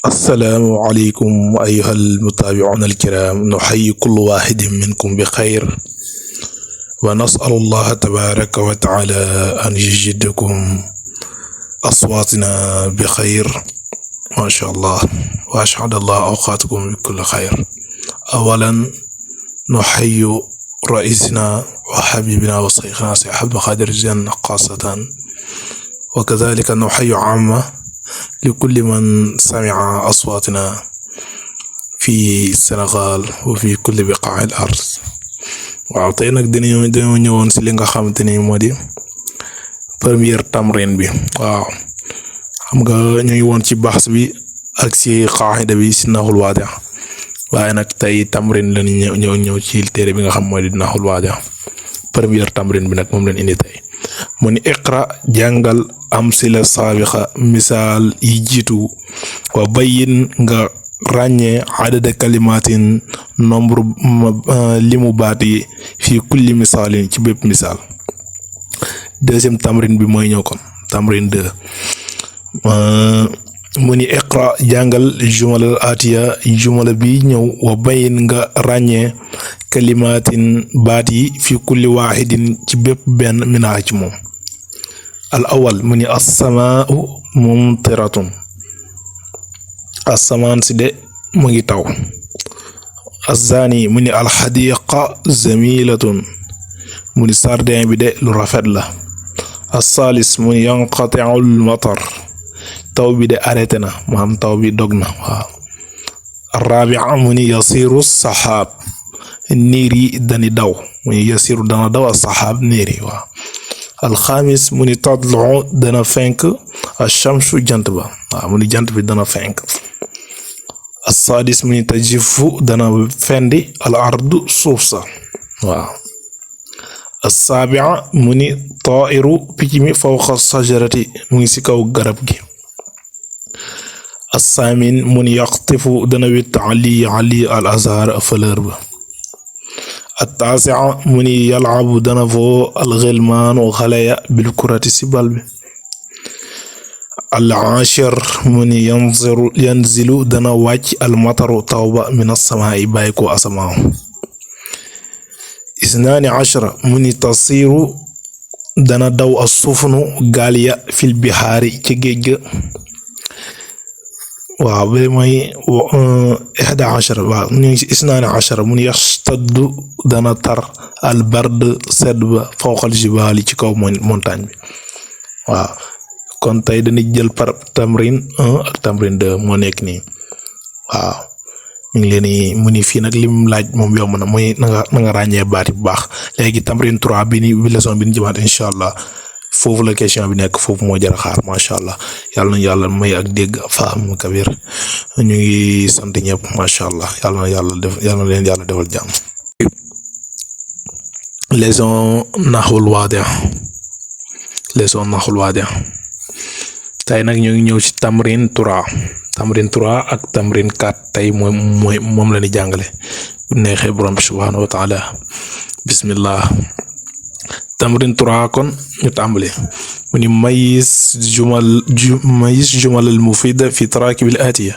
السلام عليكم أيها المتابعون الكرام، نحيي كل واحد منكم بخير، ونسأل الله تبارك وتعالى أن يجدكم أصواتنا بخير ما شاء الله، وأسعد الله أوقاتكم بكل خير. أولا نحيي رئيسنا وحبيبنا وصيخنا سي أحمد خادر الجنة خاصة، وكذلك نحيي عامة لكل من سمع أصواتنا في السنغال وفي كل بقاع الأرض. waaw tey nag dañoo ñëwoon si li nga xamante ni moo di première tamrin bi. waaw xam nga ñu ngi woon ci baxs bi ak si qaida bi si naxul waadi, waaye nag tey tamrin lañ ñëw ci téere bi nga xam mooy di naxul waadi. première tamrin bi nag moom lañ indi tey mu ni iqra jàngal amsila saabiqa misaal yi jiitu, wa bayyin nga ràññee adada kalimatin nombre limu baat yi fii kulli misaalin ci bépp misaal. deuxième tamrin bi mooy ñëw kon tamrin 2 mu ni iqra jàngal jumalal atiya jumala bi ñëw, wa bayyin nga ràññee kalimatin baat yi fii kulli waaxidin ci bépp benn minaa ci moom. al awal mu ni assamaau mumtiratun, asamaan si de mu ngi taw. azani mu ni alxadiqa zamilatun, mu ni sardin bi de lu rafet la. assalis mu ni yanqatiu almatar, taw bi de arrêté na, maam taw bi dog na. waaw. arrabia mu ni yasiru saxaab, niir yi dani daw, mu ni yasiru dana daw asaxaab niir yi. waaw. alxamis mu ni tadlu dana fenk ashamsu jant ba, waaw mu ni jant bi dana fenk. assadis mu ni tajifu dana fendi al ardu suuf sa. waaw. assabia mu ni tairu picc mi fawqa sajarati mu ngi ci kaw garab gi. assamin mu ni yaqtifu dana witt ali al azhar fleur ba. التاسع من يلعب دنفو الغلمان وخليا بالكرة سبال بي. العاشر من ينزل دنا واج المطر توبة من السماء بايكو أسماء. 12 من تصير دنا دو السفن غالية في البحار تجيج. waaw ba mooy 11 waaw ñu ngi ci 12 mun yastaddu dana tar al bard sedd ba fawqal jibaali ci kaw montagne bi. waaw kon tey dañuy jël par tamrin 1 ak tamrin 2 moo nekk nii. waaw ñu ngi leen di mu ni fii nag lim laaj moom yomb na mooy na nga ràññee baati bu baax. léegi tamrin 3 bi ni leçon bi ñu jëmaat incha allah foofu la question bi nekk, foofu moo jar a xaar. macha allah yàlla nañu yàlla may ak dégg faam kabir. ñu ngi sant ñëpp macha allah yàlla na leen yàlla defal jàmm. leçon naxwul waadi tey nag ñu ngi ñëw ci tamrin 3 ak tamrin 4 tey moom la ñuy jàngale bu neexee borom bi subhaanahu wa taala. bismillah. tamrin 3 kon ñu tàmbali. mu ni mayis jumal al mufida fi tarakib al atiya.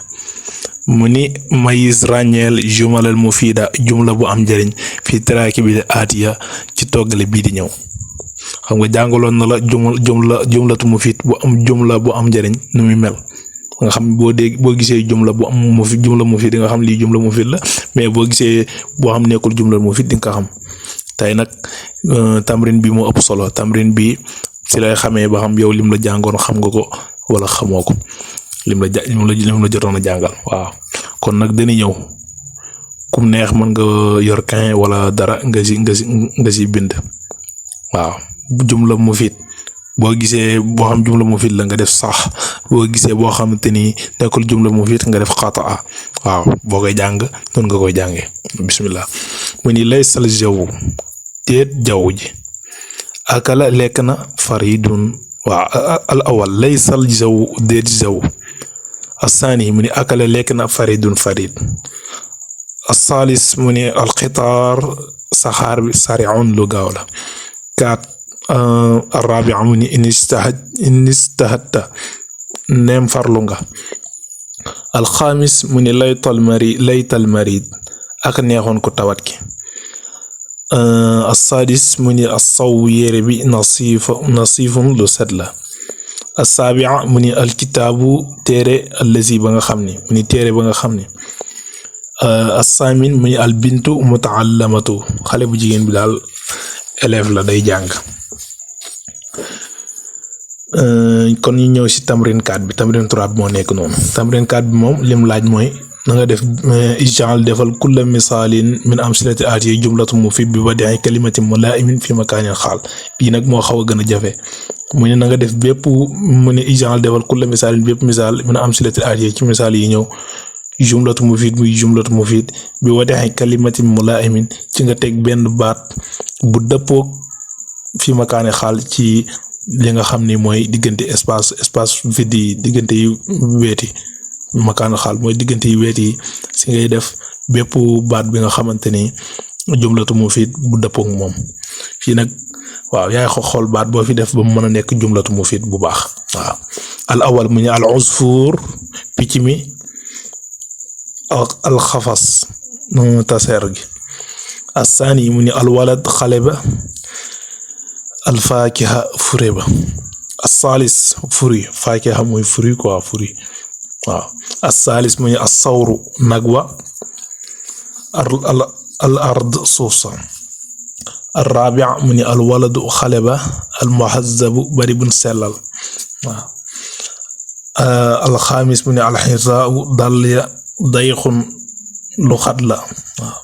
mu ni mayis ràññeel jumal al mufida jumla bu am njëriñ fi tarakib al atiya ci toggale bii di ñëw. xam nga jàngaloon na la jumlatu mufid jumla bu am njëriñ nu muy mel. nga xam boo gisee jumla mufid nga xam lii jumla mufid la, mais boo gisee boo xam nekkul jumla mufid di nga ko xam. tey nag tamrin bi moo ëpp solo. tamrin bi ci lay xamee ba xam yow lim la jàngoon xam nga ko wala xamoo ko, lim la jotoon a jàngal. waaw kon nag dañuy ñëw kum neex mën nga yor kañ wala dara nga si bind. waaw jumla mufid boo gisee boo xam jumla mufid la nga def sax, boo gisee boo xamante ni nekkul jumla mufid nga def xataa. waaw boo koy jàng noonu nga koy jàngee. bismillah. mu ni laysal jaww déet jaww ji. akala lekk na faridun. waaw al awal laysal jaww déet jaww. asani mu ni akala lekk na farid. asalis mu ni alxitaar saxaar bi sariun lu gaaw la. 4 arrabia mu ni in istahadta neem farlu nga. alxaamis mu ni laytal marid ak neexoon ko tawat ki. assadis mu ni assaw yére bi nasifun lu set la. assabia mu ni alkitaabu téere allazi ba nga xam ni mu ni téere ba nga xam ni. assamin mu ni albintu mutaallamatu xale bu jigéen bi daal élève la day jàng. kon ñu ñëw ci tamrin 4 bi tamrin 3 bi moo nekk noonu. tamrin 4 bi moom lim laaj mooy na nga def ij'al defal kulla misaalin min amsilati aati jumlatu mufid bi wadi'i kalimatin mulaa'imin fi makaanin xaal bii nag moo xaw a gën a jafe mu ne na nga def bépp mu ne ij'al defal kulla misaalin bépp misaal min amsilati aati ci misaal yi ñëw jumlatu mufid muy jumlatu mufid bi wadi'i kalimatin mulaa'imin ci nga teg benn baat bu dëppook fi makaani xaal ci li nga xam ni mooy diggante espace vide yi diggante yu weeti makaani xaal mooy diggante yu weeti yi si ngay def bépp baat bi nga xamante ni jumlatu mufid bu dëppook moom fii nag waaw yaay xool baat boo fi def ba mu mën a nekk jumlatu mufid bu baax. waaw al awal mu ñu al usfur picc mi al xafas taseer gi. assaani mu ni al walad xale ba. al faakiha fure ba. assaalis furi faakiha mooy furi quoi furi waaw. assaalis mu ni assawru nag wa. al ard suuf sa. al raabi' mu ni al waladu xale ba. al muhazzabu bari bun sellal waaw. al xaamis mu ni al xisaa'u dal ya dayxun lu xat la waaw.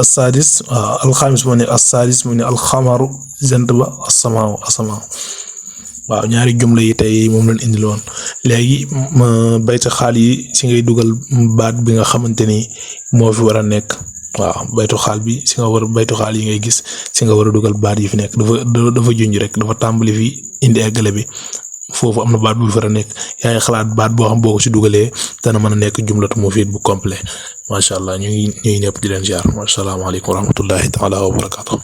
assadis alxamis mu ne assadis mu ne alxamaru jant ba asamaaw waaw ñaari jumla yi tey moom lañ indil woon léegi baytu xaal yi si ngay dugal baat bi nga xamante ni moo fi war a nekk waaw baytu xaal bi si nga war baytu xaal yi ngay gis si nga war a dugal baat yi fi nekk dafa junj rek dafa tàmbali fi indi eggale bi foofu am na baat bu fi war a nekk yaa ngi xalaat baat boo xam boo ko si dugalee dana mën a nekk jumlatu mufid bu complet macha allah ñu ngi ñëpp di leen ziar. Assalaamu aleykum wa rahmatullahi taala wa barakaatu.